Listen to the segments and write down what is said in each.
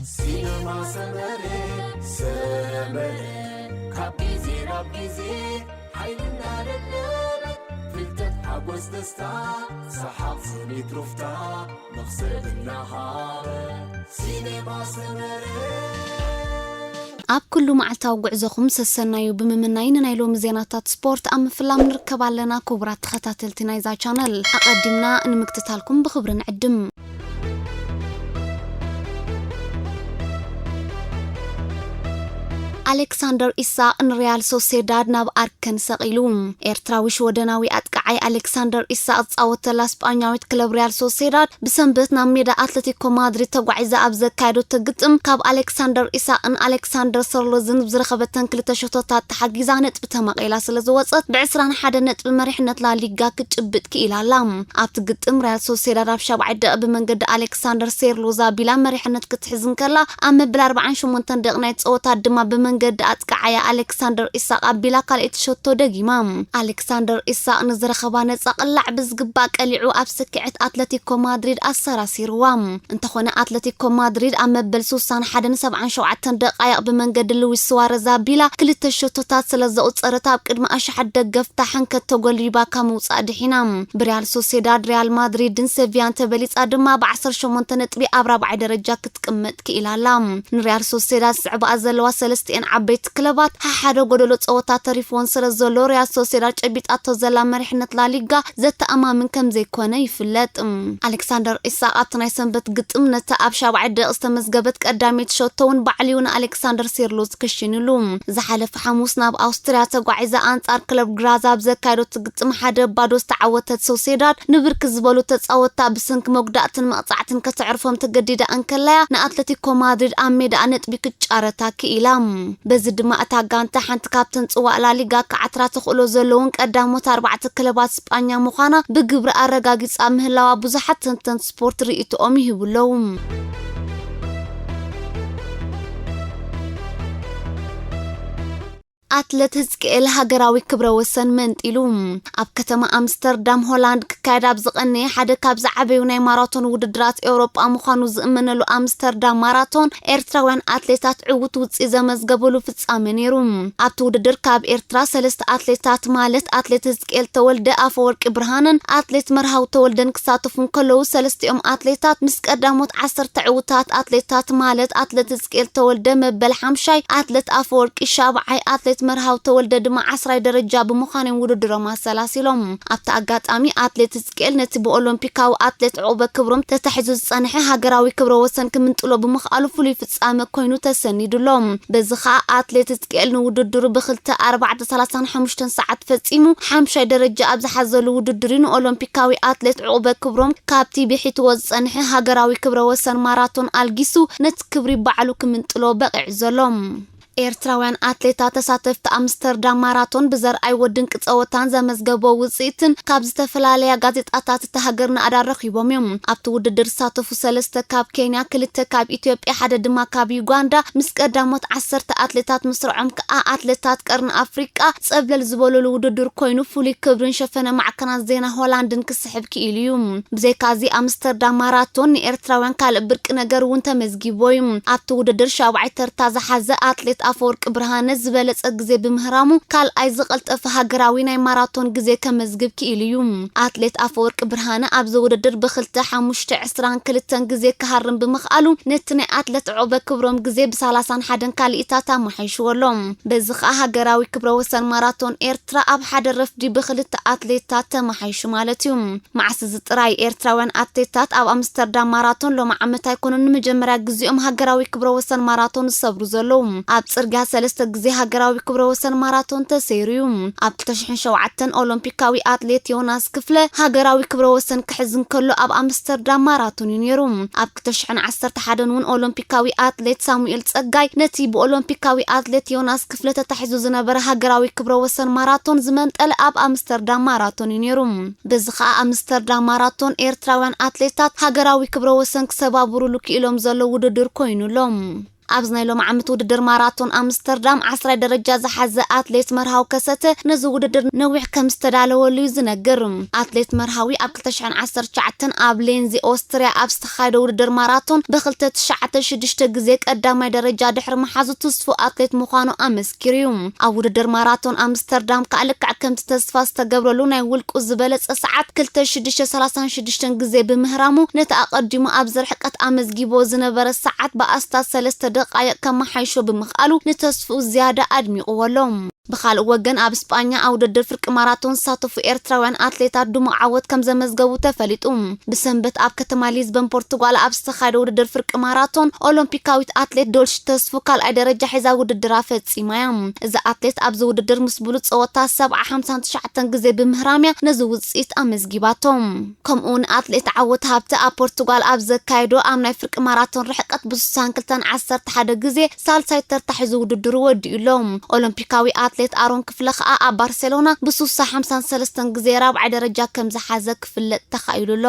ሲነማ ሰመረ፣ ሰመረ፣ ካብ ግዜ ናብ ግዜ ሓይልና ደደበ፣ ፍልጠት፣ ሓጎስ፣ ደስታ፣ ሰሓቕ፣ ስኒት፣ ሩፍታ፣ መኽሰብ እናሃበ። ሲነማ ሰመረ። ኣብ ኩሉ መዓልታዊ ጉዕዞኹም ሰሰናዩ ብምምናይ፣ ንናይ ሎሚ ዜናታት ስፖርት ኣብ ምፍላም ንርከብ ኣለና። ክቡራት ተኸታተልቲ ናይዛ ቻነል፣ ኣቐዲምና ንምክትታልኩም ብኽብሪ ንዕድም። ኣሌክሳንደር ኢሳቕ ንሪያል ሶሴዳድ ናብ ኣርከን ሰቒሉ። ኤርትራዊ ሽወደናዊ ኣጥቃዓይ ኣሌክሳንደር ኢሳቕ ዝጻወተላ ስጳኛዊት ክለብ ሪያል ሶሴዳድ ብሰንበት ናብ ሜዳ ኣትለቲኮ ማድሪድ ተጓዒዛ ኣብ ዘካየደቶ ግጥም፣ ካብ ኣሌክሳንደር ኢሳቕን ኣሌክሳንደር ሰርሎዝን ብዝረኸበተን ክልተ ሸቶታት ተሓጊዛ ነጥቢ ተመቒላ ስለ ዝወጸት፣ ብ ዕስራን ሓደን ነጥቢ መሪሕነት ላሊጋ ክትጭብጥ ክኢላ ኣላ። ኣብቲ ግጥም ሪያል ሶሴዳድ ኣብ ሻብዓይ ደቂቕ ብመንገዲ ኣሌክሳንደር ሴርሎዝ ኣቢላ መሪሕነት ክትሕዝ እንከላ፣ ኣብ መበል ኣርባዓን ሸሞንተን ደቂቕ ናይ ጸወታ ድማ ብመንገዲ ኣጥቃዓያ ኣሌክሳንደር ኢሳቕ ኣቢላ ካልኣይቲ ሸቶ ደጊማ። ኣሌክሳንደር ኢሳቕ ንዝረኸባ ነጻ ቅላዕ ብዝግባእ ቀሊዑ ኣብ ስክዐት ኣትለቲኮ ማድሪድ ኣሰራሲርዋ። እንተኾነ ኣትለቲኮ ማድሪድ ኣብ መበል ስሳን ሓደን ሰብዓን ሸውዓተን ደቃይቕ ብመንገዲ ሉዊስ ስዋረዝ ኣቢላ ክልተ ሸቶታት ስለ ዘቑጸረት ኣብ ቅድሚ ኣሽሓት ደገፍታ ሕንከት ተጎልቢባ ካብ ምውጻእ ድሒና። ብሪያል ሶሴዳድ፣ ሪያል ማድሪድን ሴቪያን ተበሊጻ ድማ ብ ዓሰርተ ሸሞንተ ነጥቢ ኣብ ራብዓይ ደረጃ ክትቅመጥ ክኢላ ኣላ። ንሪያል ሶሴዳድ ዝስዕባኣ ዘለዋ ሰለስቲኤን ዓበይቲ ክለባት ሓሓደ ጎደሎ ጸወታ ተሪፍወን ስለ ዘሎ፣ ሪያል ሶሴዳድ ጨቢጣቶ ዘላ መሪሕነት ላሊጋ ዘተኣማምን ከም ዘይኮነ ይፍለጥ። ኣሌክሳንደር ኢሳቕ ኣብቲ ናይ ሰንበት ግጥም ነታ ኣብ ሻብዓይ ደቂቕ ዝተመዝገበት ቀዳመይቲ ሸቶ እውን ባዕሉ እዩ ንኣሌክሳንደር ሴርሎዝ ከሽንሉ። ዝሓለፈ ሓሙስ ናብ ኣውስትርያ ተጓዒዛ ኣንጻር ክለብ ግራዝ ኣብ ዘካየደቶ ግጥም ሓደ ባዶ ዝተዓወተት ሶሴዳድ፣ ንብርክት ዝበሉ ተጻወትታ ብሰንኪ መጉዳእትን መቕጻዕትን ከተዕርፎም ተገዲዳ እንከላያ፣ ንኣትለቲኮ ማድሪድ ኣብ ሜዳኣ ነጥቢ ክትጫረታ ክኢላ። በዚ ድማ እታ ጋንታ ሓንቲ ካብተን ጽዋእ ላሊጋ ክዓትራ ተኽእሎ ዘለውን ቀዳሞት ኣርባዕተ ክለባት ስጳኛ ምዃና ብግብሪ ኣረጋጊጻ ምህላዋ ብዙሓት ተንተንቲ ስፖርት ርእይቶኦም ይህቡ ኣለዉ። ኣትለት ህዝቅኤል ሃገራዊ ክብረ ወሰን መንጢሉ። ኣብ ከተማ ኣምስተርዳም ሆላንድ ክካየድ ኣብ ዝቐነየ ሓደ ካብ ዝዓበዩ ናይ ማራቶን ውድድራት ኤውሮጳ ምዃኑ ዝእመነሉ ኣምስተርዳም ማራቶን፣ ኤርትራውያን ኣትሌታት ዕዉት ውጽኢት ዘመዝገበሉ ፍጻመ ነይሩ። ኣብቲ ውድድር ካብ ኤርትራ ሰለስተ ኣትሌታት፣ ማለት ኣትሌት ህዝቅኤል ተወልደ፣ ኣፈወርቂ ብርሃነን ኣትሌት መርሃዊ ተወልደን ክሳተፉ እንከለዉ፣ ሰለስቲኦም ኣትሌታት ምስ ቀዳሞት ዓሰርተ ዕዉታት ኣትሌታት፣ ማለት ኣትሌት ህዝቅኤል ተወልደ መበል ሓምሻይ፣ ኣትሌት ኣፈወርቂ ሻብዓይ፣ ኣትሌት መርሃዊ ተወልደ ድማ ዓስራይ ደረጃ ብምዃን እዮም ውድድሮም ኣሰላሲሎም። ኣብቲ ኣጋጣሚ ኣትሌት ህዝቅኤል ነቲ ብኦሎምፒካዊ ኣትሌት ዑቕበ ክብሮም ተታሒዙ ዝጸንሐ ሃገራዊ ክብረ ወሰን ክምንጥሎ ብምኽኣሉ ፍሉይ ፍጻመ ኮይኑ ተሰኒዱ ኣሎ። በዚ ኸኣ ኣትሌት ህዝቅኤል ንውድድሩ ብኽልተ ኣርባዕተ ሰላሳን ሓሙሽተን ሰዓት ፈጺሙ ሓምሻይ ደረጃ ኣብ ዝሓዘሉ ውድድር እዩ ንኦሎምፒካዊ ኣትሌት ዑቕበ ክብሮም ካብቲ ብሒትዎ ዝጸንሐ ሃገራዊ ክብረ ወሰን ማራቶን ኣልጊሱ ነቲ ክብሪ ባዕሉ ክምንጥሎ በቒዑ ዘሎ። ኤርትራውያን ኣትሌታት ተሳተፍቲ ኣምስተርዳም ማራቶን ብዘርኣይዎ ድንቂ ጸወታን ዘመዝገቦ ውጽኢትን ካብ ዝተፈላለያ ጋዜጣታት እታ ሃገር ናእዳ ረኺቦም እዮም። ኣብቲ ውድድር ዝሳተፉ ሰለስተ ካብ ኬንያ፣ ክልተ ካብ ኢትዮጵያ፣ ሓደ ድማ ካብ ዩጋንዳ ምስ ቀዳሞት ዓሰርተ ኣትሌታት ምስርዖም ከኣ ኣትሌታት ቀርኒ ኣፍሪቃ ጸብለል ዝበለሉ ውድድር ኮይኑ ፍሉይ ክብርን ሸፈነ ማዕከናት ዜና ሆላንድን ክስሕብ ክኢሉ እዩ። ብዘይካዚ ኣምስተርዳም ማራቶን ንኤርትራውያን ካልእ ብርቂ ነገር እውን ተመዝጊቡ እዩ። ኣብቲ ውድድር ሻብዓይ ተርታ ዝሓዘ ኣትሌት ኣፈወርቂ ብርሃነ ዝበለጸ ግዜ ብምህራሙ ካልኣይ ዝቐልጠፈ ሃገራዊ ናይ ማራቶን ግዜ ከመዝግብ ክኢሉ እዩ። ኣትሌት ኣፈወርቂ ብርሃነ ኣብዚ ውድድር ብኽልተ፣ ሓሙሽተ፣ ዕስራን ክልተን ግዜ ክሃርም ብምኽኣሉ ነቲ ናይ ኣትሌት ዑቕበ ክብሮም ግዜ ብሰላሳን ሓደን ካልኢታት ኣመሓይሽዎ ኣሎ። በዚ ኸኣ ሃገራዊ ክብረ ወሰን ማራቶን ኤርትራ ኣብ ሓደ ረፍዲ ብኽልተ ኣትሌታት ተመሓይሹ ማለት እዩ። መዓስ እዚ ጥራይ ኤርትራውያን ኣትሌታት ኣብ ኣምስተርዳም ማራቶን ሎሚ ዓመት ኣይኮኑን ንመጀመርያ ግዜኦም ሃገራዊ ክብረ ወሰን ማራቶን ዝሰብሩ ዘለዉ። ኣብ ጽርግያ ሰለስተ ግዜ ሃገራዊ ክብረ ወሰን ማራቶን ተሰይሩ እዩ። ኣብ ክልተ ሽሕን ሸውዓተን ኦሎምፒካዊ ኣትሌት ዮናስ ክፍለ ሃገራዊ ክብረ ወሰን ክሕዝ እንከሎ ኣብ ኣምስተርዳም ማራቶን እዩ ነይሩ። ኣብ ክልተ ሽሕን ዓሰርተ ሓደን እውን ኦሎምፒካዊ ኣትሌት ሳሙኤል ጸጋይ ነቲ ብኦሎምፒካዊ ኣትሌት ዮናስ ክፍለ ተታሒዙ ዝነበረ ሃገራዊ ክብረ ወሰን ማራቶን ዝመንጠለ ኣብ ኣምስተርዳም ማራቶን እዩ ነይሩ። በዚ ኸኣ ኣምስተርዳም ማራቶን ኤርትራውያን ኣትሌታት ሃገራዊ ክብረ ወሰን ክሰባብሩሉ ክኢሎም ዘሎ ውድድር ኮይኑ ኣሎ። ኣብዚ ናይ ሎም ዓመት ውድድር ማራቶን ኣምስተርዳም ዓስራይ ደረጃ ዝሓዘ ኣትሌት መርሃዊ ከሰተ ነዚ ውድድር ነዊሕ ከም ዝተዳለወሉ እዩ ዝነግር። ኣትሌት መርሃዊ ኣብ ክልተ ሽሕን ዓሰርተ ትሽዓተን ኣብ ሌንዚ ኦስትርያ ኣብ ዝተኻየደ ውድድር ማራቶን ብክልተ ትሽዓተ ሽዱሽተ ግዜ ቀዳማይ ደረጃ ድሕሪ መሓዙ ትስፉ ኣትሌት ምዃኑ ኣመስኪሩ እዩ። ኣብ ውድድር ማራቶን ኣምስተርዳም ከዓ ልክዕ ከምቲ ተስፋ ዝተገብረሉ ናይ ውልቁ ዝበለጸ ሰዓት ክልተ ሽዱሽተ ሰላሳን ሽዱሽተን ግዜ ብምህራሙ ነቲ ኣቐዲሙ ኣብዚ ርሕቀት ኣመዝጊቦ ዝነበረ ሰዓት ብኣስታት ሰለስተ ደቃይቕ ከመሓይሾ ብምኽኣሉ ንተስፍኡ ዝያዳ ኣድሚቕዎ ኣሎ። ብኻልእ ወገን ኣብ ስጳኛ ኣብ ውድድር ፍርቂ ማራቶን ዝሳተፉ ኤርትራውያን ኣትሌታት ድሙቕ ዓወት ከም ዘመዝገቡ ተፈሊጡ። ብሰንበት ኣብ ከተማ ሊዝበን ፖርቱጋል ኣብ ዝተኻየደ ውድድር ፍርቂ ማራቶን ኦሎምፒካዊት ኣትሌት ዶልሽ ተስፉ ካልኣይ ደረጃ ሒዛ ውድድራ ፈጺማ እያ። እዛ ኣትሌት ኣብዚ ውድድር ምስ ብሉጽ ጸወታ ሰብዓ ሓምሳን ትሽዓተን ግዜ ብምህራምያ ነዚ ውጽኢት ኣመዝጊባቶ። ከምኡውን ኣትሌት ዓወት ሃብተ ኣብ ፖርቱጋል ኣብ ዘካየዶ ኣብ ናይ ፍርቂ ማራቶን ርሕቀት ብስሳን ክልተን ዓሰርተ ሓደ ግዜ ሳልሳይ ተርታ ሒዙ ውድድሩ ወዲኡ ኣሎ። ኦሎምፒካዊ ኣትሌት ኣሮን ክፍለ ከኣ ኣብ ባርሴሎና ብሱሳ ሓምሳን ሰለስተን ግዜ ራብዓይ ደረጃ ከም ዝሓዘ ክፍለጥ ተኻኢሉ ኣሎ።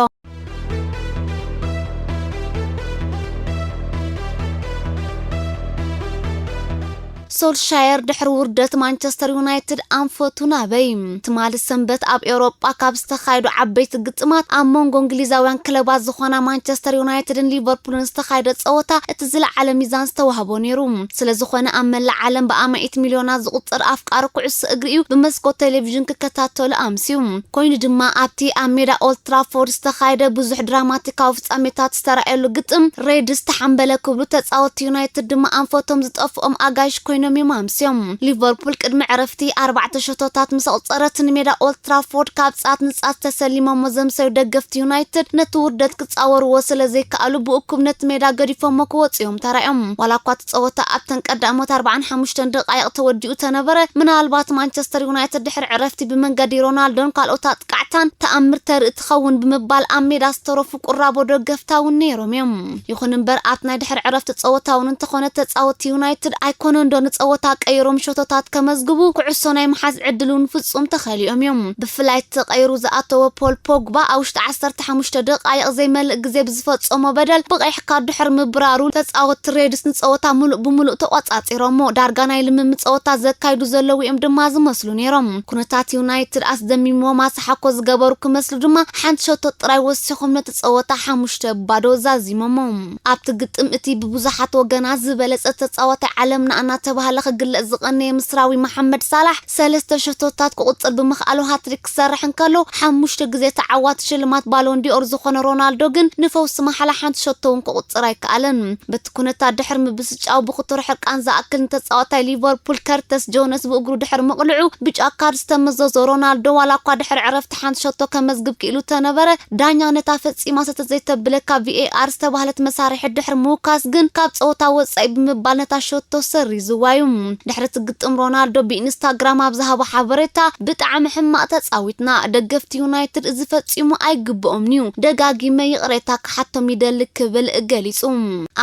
ሶልሻየር ድሕሪ ውርደት ማንቸስተር ዩናይትድ ኣንፈቱ ናበይ? ትማሊ ሰንበት ኣብ ኤውሮጳ ካብ ዝተኻየዱ ዓበይቲ ግጥማት ኣብ መንጎ እንግሊዛውያን ክለባት ዝኾና ማንቸስተር ዩናይትድን ሊቨርፑልን ዝተኻየደ ጸወታ እቲ ዝለዓለ ሚዛን ዝተዋህቦ ነይሩ። ስለ ዝኾነ ኣብ መላእ ዓለም ብኣማኢት ሚልዮናት ዝቑጸር ኣፍቃሪ ኩዕሶ እግሪ እዩ ብመስኮት ቴሌቪዥን ክከታተሉ ኣምስዩ። ኮይኑ ድማ ኣብቲ ኣብ ሜዳ ኦልድ ትራፎርድ ዝተኻየደ ብዙሕ ድራማቲካዊ ፍጻሜታት ዝተራእየሉ ግጥም ሬድስ ተሓንበለ ክብሉ ተጻወትቲ ዩናይትድ ድማ ኣንፈቶም ዝጠፍኦም ኣጋይሽ ኮይኖም እዮም ኣምስዮም። ሊቨርፑል ቅድሚ ዕረፍቲ ኣርባዕተ ሸቶታት ምስ ኣቑጸረት ንሜዳ ኦልድ ትራፎርድ ካብ ጻት ንጻት ተሰሊሞሞ ዘምሰዩ ደገፍቲ ዩናይትድ ነቲ ውርደት ክጻወርዎ ስለ ዘይከኣሉ ብእኩብ ነቲ ሜዳ ገዲፎሞ ክወጹ እዮም ተራእዮም። ዋላ እኳ እቲ ጸወታ ኣብተን ቀዳሞት ኣርባዓን ሓሙሽተን ደቃይቕ ተወዲኡ ተነበረ፣ ምናልባት ማንቸስተር ዩናይትድ ድሕሪ ዕረፍቲ ብመንገዲ ሮናልዶን ካልኦት ኣጥቃዕታን ተኣምር ተርኢ ትኸውን ብምባል ኣብ ሜዳ ዝተረፉ ቁራቦ ደገፍታ እውን ነይሮም እዮም። ይኹን እምበር ኣብቲ ናይ ድሕሪ ዕረፍቲ ጸወታ እውን እንተኾነ ተጻወትቲ ዩናይትድ ኣይኮነን ዶ ንጸወታ ቀይሮም ሸቶታት ከመዝግቡ ኩዕሶ ናይ ምሓዝ ዕድል እውን ፍጹም ተኸሊኦም እዮም። ብፍላይ ተቐይሩ ዝኣተወ ፖል ፖግባ ኣብ ውሽጢ ዓሰርተ ሓሙሽተ ደቃይቕ ዘይመልእ ግዜ ብዝፈጸሞ በደል ብቐይሕ ካርድ ድሕሪ ምብራሩ ተጻወትቲ ሬድስ ንጸወታ ሙሉእ ብሙሉእ ተቖጻጺሮሞ። ዳርጋ ናይ ልምምድ ጸወታ ዘካይዱ ዘለዉ እዮም ድማ ዝመስሉ ነይሮም። ኩነታት ዩናይትድ ኣስደሚምዎም ኣሰሓኮ ዝገበሩ ክመስሉ ድማ ሓንቲ ሸቶ ጥራይ ወሲኾም ነቲ ጸወታ ሓሙሽተ ባዶ ዛዚሞሞ። ኣብቲ ግጥም እቲ ብብዙሓት ወገናት ዝበለጸ ተጻዋታይ ዓለምና እናተባህለ ክግለጽ ዝቐነየ ምስራዊ መሓመድ ሳላሕ ሰለስተ ሸቶታት ክቑጽር ብምኽኣሉ ሃትሪክ ክሰርሕ እንከሎ ሓሙሽተ ግዜ ተዓዋቲ ሽልማት ባሎን ዲኦር ዝኾነ ሮናልዶ ግን ንፈውሲ ማሕላ ሓንቲ ሸቶ እውን ክቑጽር ኣይከኣለን። በቲ ኩነታት ድሕሪ ምብስጫው ብኽቱር ሕርቃን ዝኣክል ንተጻዋታይ ሊቨርፑል ከርተስ ጆነስ ብእግሩ ድሕሪ ምቕልዑ ብጫ ካርድ ዝተመዘዞ ሮናልዶ ዋላ እኳ ድሕሪ ዕረፍቲ ሓንቲ ሸቶ ከመዝግብ ክኢሉ ተነበረ ዳኛ ነታ ፈጺማ ሰተት ዘይተብለካ ቪኤኣር ዝተባህለት መሳርሒ ድሕሪ ምውካስ ግን ካብ ጸወታ ወጻኢ ብምባል ነታ ሸቶ ሰሪዝዋ እዩ። ድሕሪ እቲ ግጥም ሮናልዶ ብኢንስታግራም ኣብ ዝሃቦ ሓበሬታ ብጣዕሚ ሕማቕ ተጻዊትና፣ ደገፍቲ ዩናይትድ እዚ ፈጺሙ ኣይግብኦምን እዩ፣ ደጋጊመ ይቕሬታ ክሓቶም ይደሊ ክብል ገሊጹ።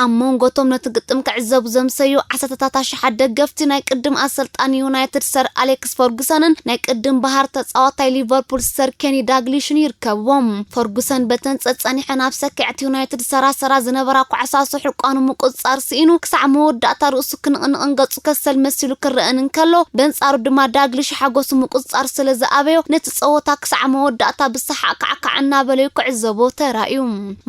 ኣብ መንጎቶም ነቲ ግጥም ክዕዘቡ ዘምሰዩ ዓሰርተታት ኣሽሓት ደገፍቲ ናይ ቅድም ኣሰልጣኒ ዩናይትድ ሰር ኣሌክስ ፈርጉሰንን ናይ ቅድም ባህር ተጻዋታይ ሊቨርፑል ሰር ኬኒ ዳግሊሽን ይርከብዎም። ፈርጉሰን በተን ጸጸኒሐን ኣብ ሰኪዐት ዩናይትድ ሰራሰራ ዝነበራ ኳዕሳሱ ሕቋኑ ምቁጽጻር ስኢኑ ክሳዕ መወዳእታ ርእሱ ክንቕንቕን ገጹ ከሰል መሲሉ ክረአን እንከሎ በንጻሩ ድማ ዳግሊሽ ሓጎሱ ምቁጽጻር ስለ ዝኣበዮ ነቲ ጸወታ ክሳዕ መወዳእታ ብሰሓቕ ካዕካዕ እናበለዩ ክዕዘቦ ተራእዩ።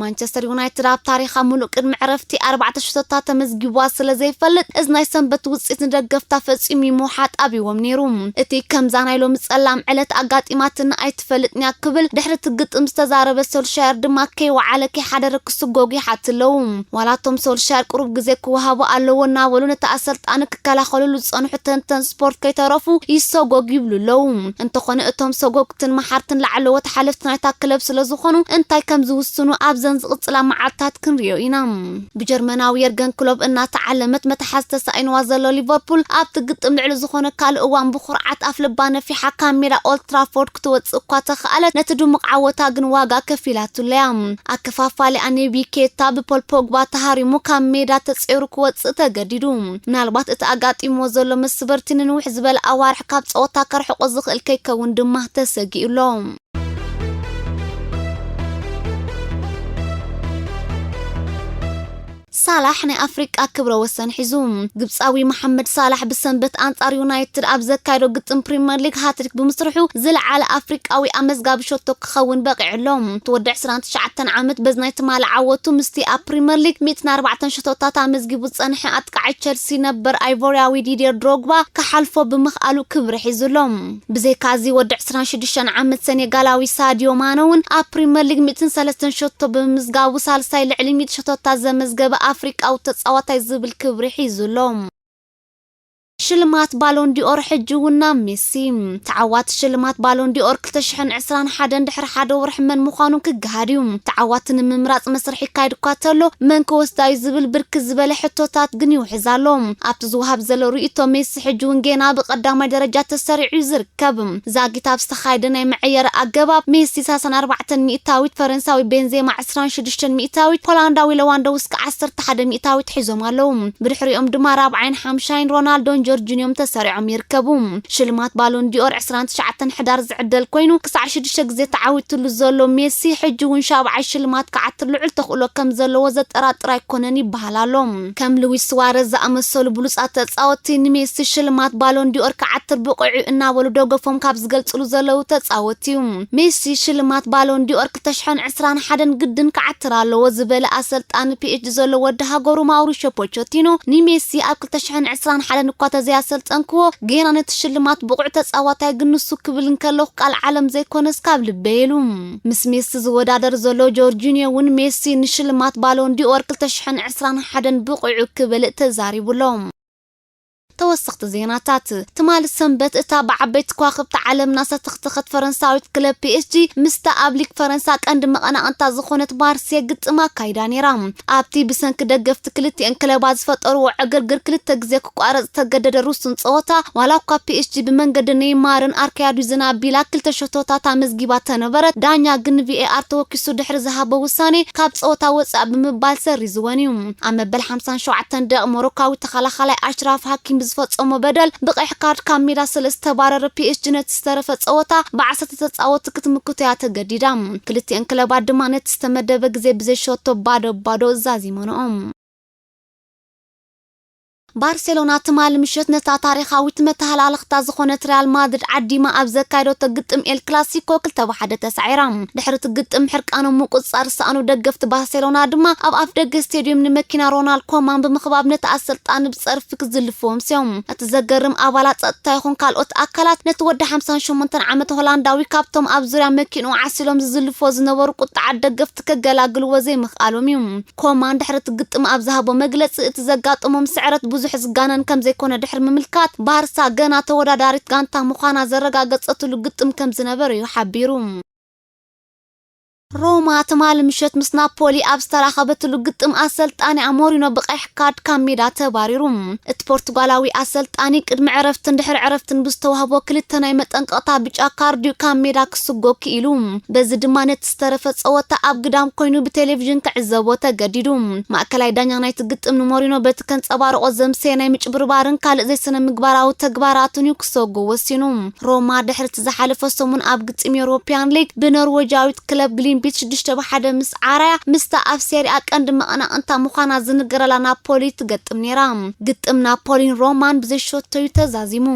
ማንቸስተር ዩናይትድ ኣብ ታሪኻ ሙሉእ ቅድሚ ዕረፍቲ ኣርባዕተ ሽቶታት ተመዝጊብዋ ስለ ዘይፈልጥ እዚ ናይ ሰንበት ውጽኢት ንደገፍታ ፈጺሙ ይምውሓጥ ኣብዎም ነይሩ። እቲ ከምዛ ናይ ሎሚ ጸላም ዕለት ኣጋጢማትና ኣይትፈልጥን እያ ክብል ድሕሪ እቲ ግጥም ዝተዛረበ ሶልሻየር ድማ ከይወዓለ ከይሓደረ ክስጎጉ ይሓት ኣለዉ። ዋላ እቶም ሶልሻየር ቅሩብ ግዜ ክወሃቦ ኣለዎ እናበሉ ነቲ ኣሰልጣኒ ክከላኸልሉ ዝጸንሑ ተንተን ስፖርት ከይተረፉ ይሰጎግ ይብሉ ኣለዉ። እንተኾነ እቶም ሰጎግትን መሓርትን ላዕለዎት ሓለፍቲ ናይታ ክለብ ስለ ዝኾኑ እንታይ ከም ዝውስኑ ኣብዘን ዝቕጽላ መዓልታት ክንሪኦ ኢና። ብጀርመናዊ የርገን ክሎፕ እናተዓለመት መትሓዝ ተሳኢንዋ ዘሎ ሊቨርፑል ኣብቲ ግጥም ልዕሊ ዝኾነ ካልእ እዋን ብኹርዓት ኣፍልባ ነፊሓ ካብ ሜዳ ኦልድ ትራፎርድ ክትወጽእ እኳ ተኽኣለት ነቲ ድሙቕ ዓወታ ግን ዋጋ ከፊላትለያ። ኣከፋፋሊ ኣኔቢ ኬታ ብፖል ፖግባ ተሃሪሙ ካብ ሜዳ ተጸይሩ ክወጽእ ተገዲዱ። ምናልባት እቲ ኣጋጢምዎ ዘሎ መስበርቲ ንንውሕ ዝበለ ኣዋርሕ ካብ ጸወታ ከርሕቆ ዝኽእል ከይከውን ድማ ተሰጊኡ ኣሎ። ሳላሕ ናይ ኣፍሪቃ ክብረ ወሰን ሒዙ። ግብጻዊ መሓመድ ሳላሕ ብሰንበት ኣንጻር ዩናይትድ ኣብ ዘካየዶ ግጥም ፕሪምየር ሊግ ሃትሪክ ብምስርሑ ዝለዓለ ኣፍሪቃዊ ኣመዝጋቢ ሸቶ ክኸውን በቒዑ ኣሎ። እቲ ወዲ ዕስራን ትሽዓተን ዓመት በዚ ናይ ትማሊ ዓወቱ ምስቲ ኣብ ፕሪምየር ሊግ ሚእትን ኣርባዕተን ሸቶታት ኣመዝጊቡ ዝጸንሐ ኣጥቃዓይ ቸልሲ ነበር ኣይቮርያዊ ዲድየር ድሮግባ ክሓልፎ ብምኽኣሉ ክብሪ ሒዙ ኣሎ። ብዘይካዚ ወዲ ዕስራን ሽዱሽተን ዓመት ሰኔጋላዊ ሳድዮ ማነ እውን ኣብ ፕሪምየር ሊግ ሚእትን ሰለስተን ሸቶ ብምምዝጋቡ ሳልሳይ ልዕሊ ሚእቲ ሸቶታት ዘመዝገበ ኣፍሪቃዊ ተጻዋታይ ዝብል ክብሪ ሒዙ ኣሎ። ሽልማት ባሎን ዲኦር ሕጂ እውን ናብ ሜሲ። ተዓዋቲ ሽልማት ባሎን ዲኦር ክልተ ሽሕን ዕስራን ሓደን ድሕሪ ሓደ ወርሒ መን ምዃኑ ክገሃድ እዩ። ተዓዋቲ ንምምራጽ መስርሕ ይካየድ እኳ ተሎ መን ክወስዳ እዩ ዝብል ብርክት ዝበለ ሕቶታት ግን ይውሕዝ ኣሎ። ኣብቲ ዝወሃብ ዘሎ ርእይቶ ሜሲ ሕጂ እውን ጌና ብቐዳማይ ደረጃ ተሰሪዑ እዩ ዝርከብ። ዛጊት ኣብ ዝተኻየደ ናይ መዐየሪ ኣገባብ ሜሲ ሰላሳን ኣርባዕተን ሚእታዊት፣ ፈረንሳዊ ቤንዜማ ዕስራን ሽዱሽተን ሚእታዊት፣ ፖላንዳዊ ሌዋንዶውስኪ ዓሰርተ ሓደ ሚእታዊት ሒዞም ኣለዉ። ብድሕሪኦም ድማ ራብዓይን ሓምሻይን ሮናልዶን ጆርጂኒዮም ተሰሪዖም ይርከቡ። ሽልማት ባሎን ዲኦር ዕስራን ትሽዓተን ሕዳር ዝዕደል ኮይኑ ክሳዕ ሽዱሽተ ግዜ ተዓዊትሉ ዘሎ ሜሲ ሕጂ እውን ሻብዓይ ሽልማት ክዓትር ልዑል ተኽእሎ ከም ዘለዎ ዘጠራጥር ኣይኮነን ይበሃል ኣሎ። ከም ሉዊስ ስዋረዝ ዝኣመሰሉ ብሉጻት ተጻወትቲ ንሜሲ ሽልማት ባሎን ዲኦር ክዓትር ብቑዕ እዩ እናበሉ ደገፎም ካብ ዝገልጽሉ ዘለዉ ተጻወትቲ እዩ። ሜሲ ሽልማት ባሎን ዲኦር ክልተ ሽሕን ዕስራን ሓደን ግድን ክዓትር ኣለዎ ዝበለ ኣሰልጣኒ ፒኤስጂ ዘሎ ወዲ ሃገሩ ማውሪሾ ፖቸቲኖ ንሜሲ ኣብ ክልተ ሽሕን ዕስራን ሓደን እኳ ተዘይኣሰልጠንክዎ ጌና ነቲ ሽልማት ብቑዕ ተጻዋታይ ግን ንሱ ክብል እንከለኹ ቃል ዓለም ዘይኮነስ ካብ ልበይ ኢሉ። ምስ ሜሲ ዝወዳደር ዘሎ ጆርጂኒዮ እውን ሜሲ ንሽልማት ባሎን ዲኦር ክልተ ሽሕን ዕስራን ሓደን ብቑዑ ክብል ተዛሪቡ ኣሎ። ተወሰኽቲ ዜናታት። ትማሊ ሰንበት እታ ብዓበይቲ ከዋኽብቲ ዓለምና ዝተኽተኸት ፈረንሳዊት ክለብ ፒኤስጂ ምስታ ኣብ ሊግ ፈረንሳ ቀንዲ መቐናቕንታ ዝኾነት ማርሴ ግጥም ኣካይዳ ነይራ። ኣብቲ ብሰንኪ ደገፍቲ ክልቲኤን ክለባት ዝፈጠርዎ ዕግርግር ክልተ ግዜ ክቋረጽ ዝተገደደ ርሱን ጸወታ፣ ዋላ እኳ ፒኤስጂ ብመንገዲ ኔይማርን ኣርካያዱዝን ኣቢላ ክልተ ሸቶታት ኣመዝጊባ ተነበረት፣ ዳኛ ግን ቪኤኣር ተወኪሱ ድሕሪ ዝሃቦ ውሳኔ ካብ ጸወታ ወጻእ ብምባል ሰሪዝወን እዩ። ኣብ መበል ሓምሳን ሸውዓተን ደቕ ሞሮካዊ ተኸላኻላይ ኣሽራፍ ሃኪም ብዝፈጸሞ በደል ብቐይሕ ካርድ ካብ ሜዳ ስለ ዝተባረረ ፒኤስጂ ነቲ ዝተረፈ ጸወታ ብዓሰርተ ተጻወትቲ ክትምክቶ እያ ተገዲዳ። ክልቲኤን ክለባት ድማ ነቲ ዝተመደበ ግዜ ብዘይ ሸቶ ባዶ ባዶ ዛዚመንኦም። ባርሴሎና ትማሊ ምሸት ነታ ታሪኻዊት መተሃላለኽታ ዝኾነት ሪያል ማድሪድ ዓዲማ ኣብ ዘካየደቶ ግጥም ኤል ክላሲኮ ክልተ ብሓደ ተሳዒራ። ድሕሪ እቲ ግጥም ሕርቃኖም ምቁጽጻር ዝሰኣኑ ደገፍቲ ባርሴሎና ድማ ኣብ ኣፍ ደገ ስቴድዮም ንመኪና ሮናልድ ኮማን ብምኽባብ ነቲ ኣሰልጣኒ ብጸርፊ ክዝልፍዎ ኣምስዮም። እቲ ዘገርም ኣባላት ጸጥታ ይኹን ካልኦት ኣካላት ነቲ ወዲ ሓምሳን ሸሞንተን ዓመት ሆላንዳዊ ካብቶም ኣብ ዙርያ መኪንኡ ዓሲሎም ዝዝልፍዎ ዝነበሩ ቁጥዓት ደገፍቲ ከገላግልዎ ዘይምኽኣሎም እዩ። ኮማን ድሕሪ እቲ ግጥም ኣብ ዝሃቦ መግለጺ፣ እቲ ዘጋጠሞም ስዕረት ብዙሕ ዝጋነን ከም ዘይኮነ ድሕሪ ምምልካት፣ ባርሳ ገና ተወዳዳሪት ጋንታ ምዃና ዘረጋገጸትሉ ግጥም ከም ዝነበረ እዩ ሓቢሩ። ሮማ ትማሊ ምሸት ምስ ናፖሊ ኣብ ዝተራኸበትሉ ግጥም ኣሰልጣኒኣ ሞሪኖ ብቐይሕ ካርድ ካብ ሜዳ ተባሪሩ። እቲ ፖርቱጋላዊ ኣሰልጣኒ ቅድሚ ዕረፍትን ድሕሪ ዕረፍትን ብዝተዋህቦ ክልተ ናይ መጠንቀቕታ ብጫ ካርድ እዩ ካብ ሜዳ ክስጎ ክኢሉ። በዚ ድማ ነቲ ዝተረፈ ጸወታ ኣብ ግዳም ኮይኑ ብቴሌቪዥን ክዕዘቦ ተገዲዱ። ማእከላይ ዳኛ ናይቲ ግጥም ንሞሪኖ በቲ ከንጸባርቖ ዘምሰየ ናይ ምጭብርባርን ካልእ ዘይስነ ምግባራዊ ተግባራትን እዩ ክሰጎ ወሲኑ። ሮማ ድሕሪ እቲ ዝሓለፈ ሰሙን ኣብ ግጥም ዩሮፒያን ሊግ ብኖርዌጃዊት ክለብ ግሊምቢት ሽዱሽተ ብሓደ ምስ ዓራያ ምስታ ኣብ ሴሪኣ ቀንዲ መቐናቕንታ ምዃና ዝንገረላ ናፖሊ ትገጥም ነይራ። ግጥም ናፖሊን ሮማን ብዘይ ሸቶ እዩ ተዛዚሙ።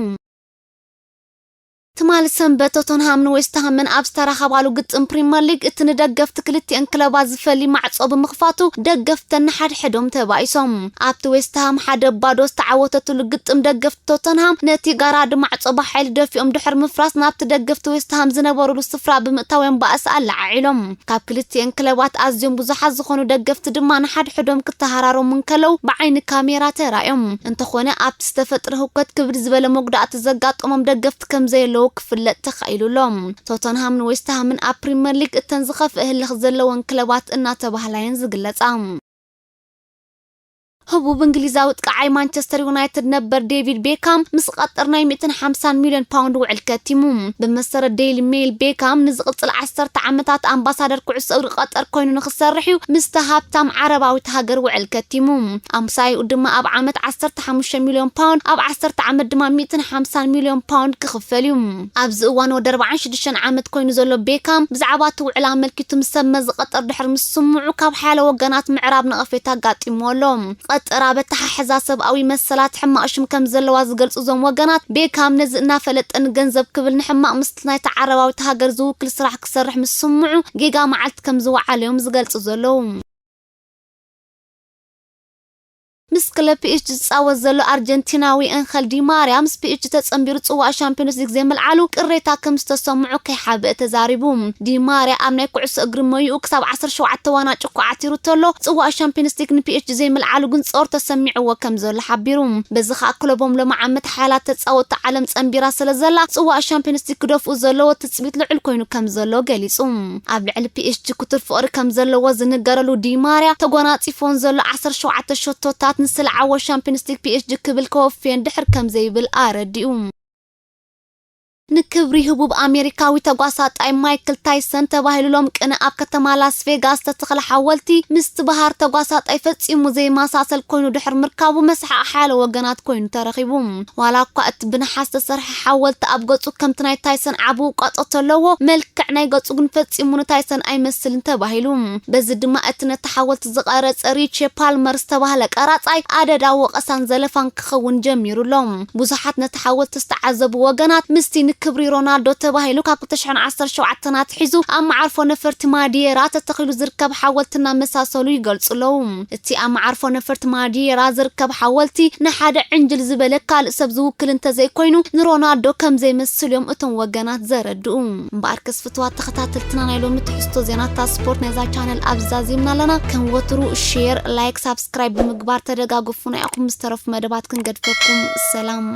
ትማሊ ሰንበት ቶተንሃምን ዌስትሃምን ኣብ ዝተራኸባሉ ግጥም ፕሪምየር ሊግ እቲ ንደገፍቲ ክልቲኤን ክለባት ዝፈሊ ማዕጾ ብምኽፋቱ ደገፍተን ንሓድሕዶም ተባኢሶም። ኣብቲ ዌስትሃም ሓደ ባዶ ዝተዓወተትሉ ግጥም ደገፍቲ ቶተንሃም ነቲ ጋራዲ ማዕጾ ብሓይሊ ደፊኦም ድሕሪ ምፍራስ ናብቲ ደገፍቲ ዌስትሃም ዝነበሩሉ ስፍራ ብምእታዎም ባእሲ ኣለዓዒሎም። ካብ ክልቲኤን ክለባት ኣዝዮም ብዙሓት ዝኾኑ ደገፍቲ ድማ ንሓድሕዶም ክተሃራረሙ እንከለዉ ብዓይኒ ካሜራ ተራእዮም። እንተኾነ ኣብቲ ዝተፈጥረ ህውከት ክብድ ዝበለ መጉዳእቲ ዘጋጠሞም ደገፍቲ ከም ዘየለዉ ክፍለጥ ተኻኢሉ ኣሎ። ቶተንሃምን ዌስትሃምን ኣብ ፕሪምየር ሊግ እተን ዝኸፍአ ህልኽ ዘለወን ክለባት እናተባህላ እየን ዝግለጻ። ህቡብ እንግሊዛዊ ጥቃዓይ ማንቸስተር ዩናይትድ ነበር ዴቪድ ቤካም ምስ ቐጠር ናይ ሚእትን ሓምሳን ሚልዮን ፓውንድ ውዕል ከቲሙ። ብመሰረት ዴይሊ ሜይል፣ ቤካም ንዝቕጽል ዓሰርተ ዓመታት ኣምባሳደር ኩዕሶ እግሪ ቐጠር ኮይኑ ንኽሰርሕ እዩ ምስቲ ሃብታም ዓረባዊት ሃገር ውዕል ከቲሙ። ኣምሳይኡ ድማ ኣብ ዓመት ዓሰርተ ሓሙሽተ ሚልዮን ፓውንድ፣ ኣብ ዓሰርተ ዓመት ድማ ሚእትን ሓምሳን ሚልዮን ፓውንድ ክኽፈል እዩ። ኣብዚ እዋን ወዲ ኣርባዓን ሽዱሽተን ዓመት ኮይኑ ዘሎ ቤካም ብዛዕባ እቲ ውዕል ኣመልኪቱ ምስ ሰብ መዚ ቐጠር ድሕሪ ምስምዑ ካብ ሓያሎ ወገናት ምዕራብ ነቐፌታ ኣጋጢምዎ ኣሎ። ቐጠር ኣብ ኣተሓሕዛ ሰብኣዊ መሰላት ሕማቕ ሽም ከም ዘለዋ ዝገልጹ እዞም ወገናት፣ ቤካም ነዚ እናፈለጠ ንገንዘብ ክብል ንሕማቕ ምስቲ ናይታ ዓረባዊት ሃገር ዝውክል ስራሕ ክሰርሕ ምስምዑ ጌጋ መዓልቲ ከም ዝወዓሎ እዮም ዝገልጹ ዘለዉ። ምስ ክለብ ፒኤስጂ ዝጻወት ዘሎ ኣርጀንቲናዊ ኤንኸል ዲ ማርያ ምስ ፒኤስጂ ተጸንቢሩ ጽዋእ ሻምፒዮንስ ሊግ ዘይምልዓሉ ቅሬታ ከም ዝተሰምዖ ከይሓብአ ተዛሪቡ። ዲ ማርያ ኣብ ናይ ኩዕሶ እግሪ ሞይኡ ክሳብ ዓሰርተ ሸውዓተ ዋንጫ እኳ ዓቲሩ ተሎ፣ ጽዋእ ሻምፒዮንስ ሊግ ንፒኤስጂ ዘይምልዓሉ ግን ጾር ተሰሚዕዎ ከም ዘሎ ሓቢሩ። በዚ ከኣ ክለቦም ሎሚ ዓመት ሓያላት ተጻወትቲ ዓለም ጸንቢራ ስለ ዘላ፣ ጽዋእ ሻምፒዮንስ ሊግ ክደፍኡ ዘለዎ ትጽቢት ልዑል ኮይኑ ከም ዘሎ ገሊጹ። ኣብ ልዕሊ ፒኤስጂ ክቱር ፍቕሪ ከም ዘለዎ ዝንገረሉ ዲ ማርያ፣ ተጎናጺፎን ዘሎ ዓሰርተ ሸውዓተ ሸቶታት ንዝለዓዎ ሻምፒዮንስ ሊግ ፒኤስጂ ክብል ከወፍየን ድሕር ከም ዘይብል ኣረዲኡ። ንክብሪ ህቡብ ኣሜሪካዊ ተጓሳጣይ ማይክል ታይሰን ተባሂሉ ሎም ቅነ ኣብ ከተማ ላስ ቬጋስ ዝተተኽለ ሓወልቲ፣ ምስቲ ባህር ተጓሳጣይ ፈጺሙ ዘይመሳሰል ኮይኑ ድሕር ምርካቡ መስሓቕ ሓያሎ ወገናት ኮይኑ ተረኺቡ። ዋላ እኳ እቲ ብነሓስ ዝተሰርሐ ሓወልቲ ኣብ ገጹ ከምቲ ናይ ታይሰን ዓቢ ውቃጦ ተለዎ፣ መልክዕ ናይ ገጹ ግን ፈጺሙ ንታይሰን ኣይመስልን ተባሂሉ። በዚ ድማ እቲ ነቲ ሓወልቲ ዝቐረጸ ሪቼ ፓልመር ዝተባህለ ቀራጻይ ኣደዳ ወቐሳን ዘለፋን ክኸውን ጀሚሩ ኣሎ። ብዙሓት ነቲ ሓወልቲ ዝተዓዘቡ ወገናት፣ ምስቲ ንክብሪ ሮናልዶ ተባሂሉ ካብ ክልተ ሽሕን ዓሰርተ ሸውዓተን ኣትሒዙ ኣብ መዓርፎ ነፈርቲ ማዲየራ ተተኺሉ ዝርከብ ሓወልቲ እናመሳሰሉ ይገልጹ ኣለዉ። እቲ ኣብ መዓርፎ ነፈርቲ ማዲየራ ዝርከብ ሓወልቲ ንሓደ ዕንጅል ዝበለ ካልእ ሰብ ዝውክል እንተዘይኮይኑ፣ ንሮናልዶ ከም ዘይመስል እዮም እቶም ወገናት ዘረድኡ። እምበኣርከስ፣ ፍቱዋት ተኸታተልትና፣ ናይ ሎሚ ትሕዝቶ ዜናታት ስፖርት ናይዛ ቻነል ኣብዚ ዛዚምና ኣለና። ከም ወትሩ ሼር፣ ላይክ፣ ሳብስክራይብ ብምግባር ተደጋግፉና ኢኹም። ዝተረፉ መደባት ክንገድፈኩም። ሰላም።